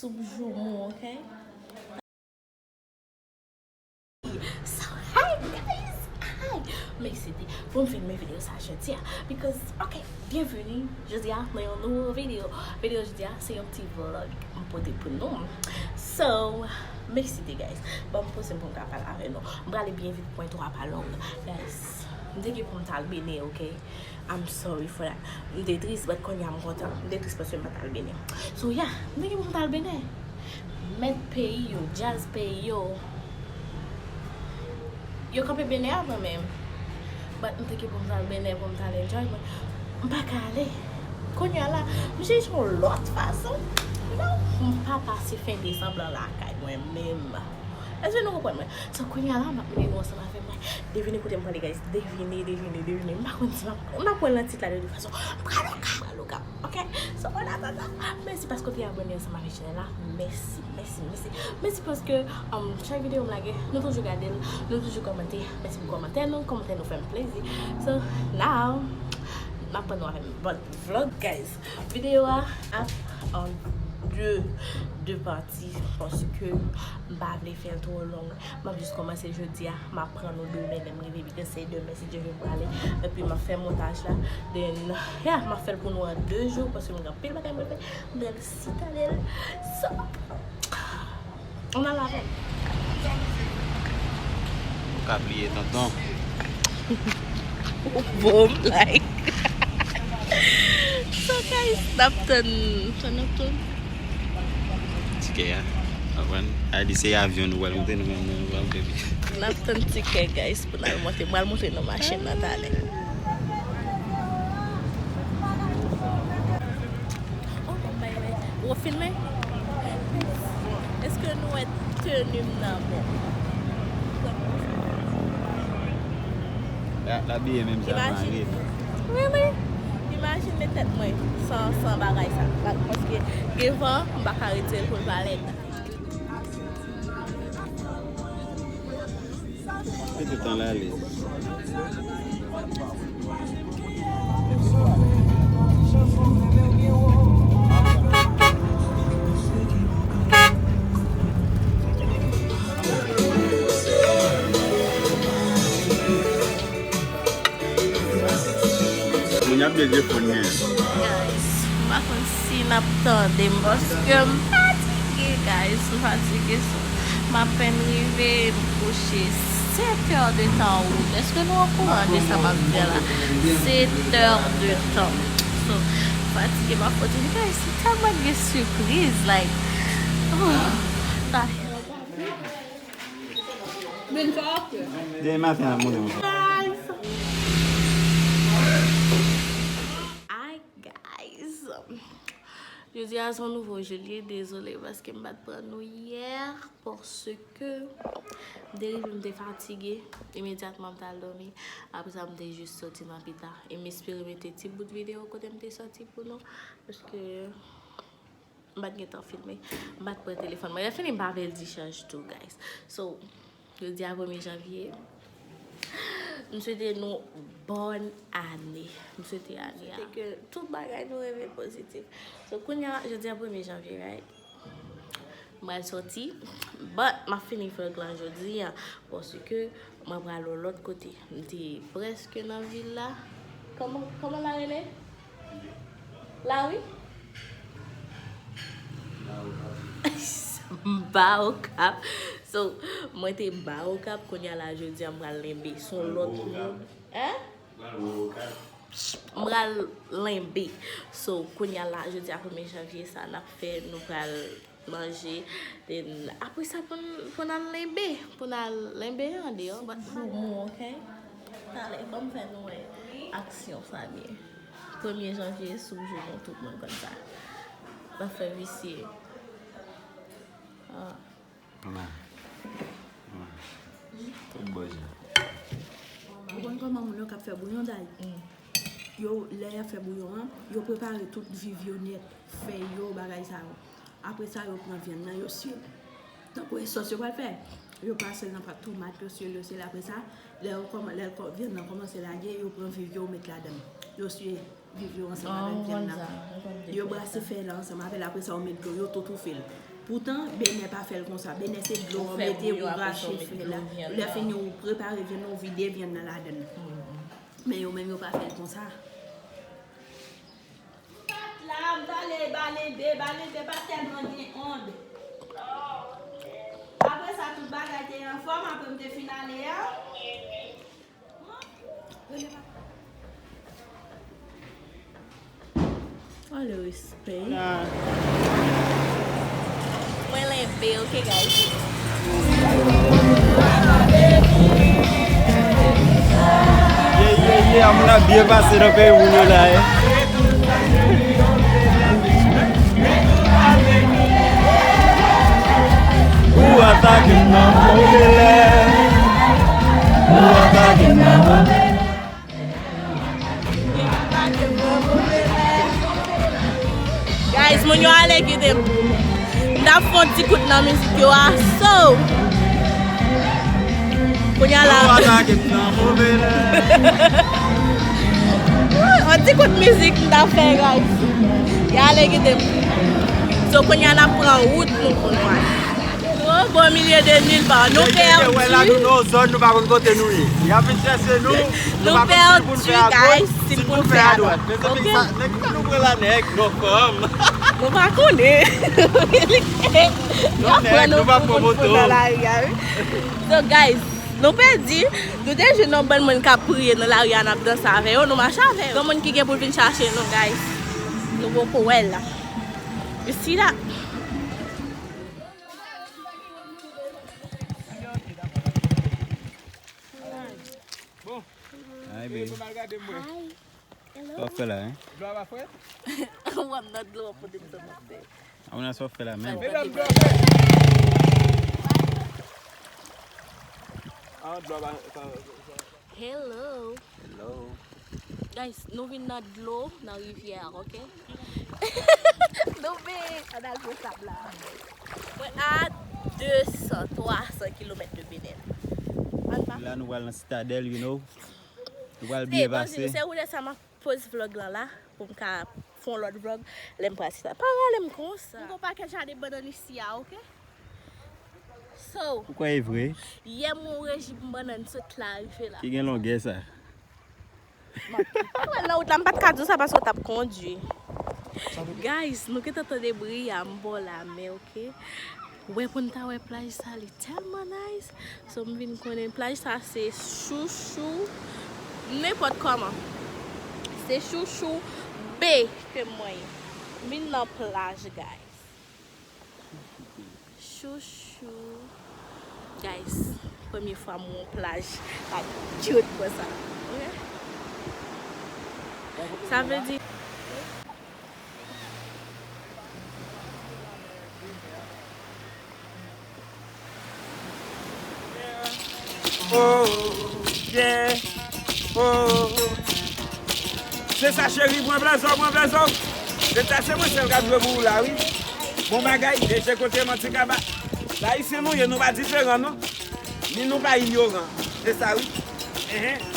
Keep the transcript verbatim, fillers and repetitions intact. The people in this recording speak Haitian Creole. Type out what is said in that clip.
Soup joumou, ok? So, hi guys! Hi! M eksite pou m filme videyo sa jodi a. Because, ok, byenveni jodi a nan yon nouvo videyo. Videyo jodi a, se yon ti vlog m pote pou nou. So, m eksite, guys. Bon, m poze m pou m ka pale avè nou. M prale byen vit pou mwen, twò pa long. Guys, m te gen pou m t al Benin, ok? I'm sorry for that. M te tris, but kounye a m kontan. M te tris paske m pa t al Benin. So, yeah, m te gen pou m t al Benin. Mèt peyi yo, djaz peyi yo. Yo kanpe Benin avan menm. But m te gen pou m t al Benin, pou m t al enjoy, but m pa ka ale. Kounye a la, m chèche yon lòt fason. Non, m pa pase fen desanm lan lakay mwen menm. Èske nou konprann mwen? So, kounye a la, m ap mennen nou ansanm avè mwen. Devine kote m prale, guys. Devine, devine, devine. M pa konn si m ap, m ap wè l nan tit la de tout fason. M prale Okap, m prale Okap. Ok? So, an atandan, mèsi paske w te abòne ansanm avèk chanèl la. Mèsi, mèsi, mèsi. Mèsi paske, um, chak videyo m lage, nou toujou gade l, nou toujou kòmante. Mèsi pou kòmantè nou, kòmantè nou fè m plezi. So, now, m ap pran nou avè m. But vlog, guys. Videyo a ap an de, de pati paske m pa vle fè l twò long. M ap jis kòmanse jodi a, m ap pran nou demen lè m rive, because se demen, si Dye vle, m prale. Epi m ap fè montaj la. Then, yeah, m ap fè l pou nou an de jou, paske m gen anpil bagay mwen fè. M pral Sitadèl. So, on a la vèm. Ou ka pliye, tonton. Bon, like. So, guys, n ap tann, tann, n ap tann. Tikè a. Konprann? A di se avyon nou pral monte, nou menm nou pral monte pi. N ap tann tikè, guys, pou n al monte. M pral monte nan machin nan talè. Oh, bon, bay, bay. Ou filme? Èske nou wè teni m nan bon? La, l abiye menm jan mari. Really? Imajine tèt mwen san, san bagay sa. Paske gen van, m pa ka retire l pou l pa lèd. Mete tan la ale. Moun y ap byen jwe fòn gen. Guys, m pa konn si n ap tande m paske m fatige, guys, m fatige. So, m apèn rive, m kouche sèt è de tan wout. Èske nou okouran de sa m ap di a la? Sèt è de tan. So, m fatige, m ap kontinye, guys, se tèlman gen sipriz, like, oh, sa. Demen maten ap monte monte. Hi guys. Jodi a se yon nouvo jou li ye, dezole paske m pa t pran nou yè, paske m te rive, m te fatige, imedyatman m t al dòmi. Apre sa, m te jis soti nan pita. E m espere mete ti bout videyo kote m te soti pou nou, paske m pa t gentan filme. M pa t pran telefòn mwen. Lè fini, m pa vle l dichaj tou, guys. So, jodi a premye janvye. M swete nou bòn ane. M swete ane a. Swete ke tout bagay nou rive pozitif. So, kounye a, jodi a premye janvye, right? M pral soti. But, m ap fini vlog lan jodi a. Paske mwen pral yon lòt kote. M te prèske nan vil la. Kòman, kòman la rele? Lawi? M ba Okap. So, mwen te ba Okap, kounye a la, jodi a, m pral lenbe. Se yon lòt moun. Hein? M pral lenbe. So, kounye a la, jodi a, premye janvye, sa n ap fè, nou pral manje. Then, apre sa, pou n, pou n al lenbe. Pou n al lenbe an deyò. Bat joumou, ok? Talè, ban m fè nou wè aksyon fanmi. Premye janvye, sou joumou, tout moun konn sa. N ap fè visye. Ah. Tout bò jan. Ou konn kòman moun yo k ap fè bouyon day? Yo, lè y ap fè bouyon an, yo prepare tout viv yo nèt, fèy yo, bagay sa yo. Apre sa, yo pran vyann nan, yo siye l. Tankou e sòs yo pral fè, yo pase l nan pat tomat, yo siye l, yo siye l. Apre sa, lè yo kòman-, lè l kò-, vyann nan kòmanse lage, yo pran viv yo, yo met ladan l. Yo siye viv yo ansanm avèk vyann nan. Yo brase fèy la ansanm avè l, apre sa, yo met dlo, yo tou toufe l. Poutan, benè pa fè l konsa. Benè se dlo an mete, ou rache fè la. Lè fini, ou prepare vyann nan, ou vide vyann nan ladann. Men yo menm, yo pa fè l konsa. M pa t la, m t ale Balenbe. Balenbe pa tèlman gen ond. Apre sa, tout bagay te anfòm, apre m te fin ale a. All the respect. Mwen lenbe, ok, guys. Ye, ye, ye, a moun ap byen pase nan peyi moun yo la, eh. Ou atake m nan move lè. Ou atake m nan move lè. Guys, moun yo ale kite m. M t ap fè yon ti kout nan mizik yo a. So, kounye a la. Yon ti kout mizik m t ap fè, guys. Y ale kite m. So, kounye a n ap pran wout nou pou nou ale. Gwo, gwo milye de nil pa. Nou pèdi. Wè la, nou nan zòn, nou pa konn kote nou ye. Y ap vin chèche nou, nou pa konn si pou n fè a goch, si pou n fè a dwat. Men se nèg sa, nèg ki fè nou pran la, nèg, non, fanm. Nou pa konnen. Y ap pran nou pou moun nan lari a, wi. So, guys, nou pèdi. Nou te jwenn yon bann moun k ap priye nan lari a, n ap danse avè yo, nou mache avè yo. Yon moun ki gen pou l vin chache nou, guys. Nou poko wè l la. You see that? Bon. Hi, baby. Sa w ap fè la, hein? Dlo a pa frèt? W ap nan dlo pou de m sa m ap fè. A, moun nan sa w ap fè la menm? Medam, dlo a frèt? Ah, dlo a pa, pa, pa. Hello. Hello. Guys, nou vin nan dlo, nan rivyè a, ok? Nou vin, ann al jwe sab la. Mwen a de san, twa san kilomèt de Benèn. Ann pa. La, nou pral nan Sitadèl, you know. Nou pral byen pase. Se, se ou de sa m ap poz vlog lan la, pou m ka fè yon lòt vlog, lè m pral Sitadèl. Pa rale m konsa. M gon pakèt jaden bannann isi a, ok? So, ou kwè e vre? Yè m wè yon rejim bannann sot la rive la. Ki gen longè sa? Mwen nan wout la, m pa t ka di w sa paske w t ap kondui. Guys, nou gentan tande bri a, m bò lanmè, ok? Wè pou n ta wè plaj sa, li tèlman nice. So, m vin konnen plaj sa se chouchou, nenpòt kòman. Se chouchou be ke mwen ye. M vin nan plaj, guys. Chouchou. Guys, premye fwa m wè yon plaj like cute konsa. Ok? Sa vle di Oh, yeah. Oh. Se sa, cheri, mwen blaze w, mwen blaze w. Se sa, se mwen sèl k ap jwe pou ou la, wi. Bon bagay, D J kote manti kaba. Ayisyen nou ye, nou pa diferan, non. Ni nou pa inyoran. Se sa, wi. Enhen.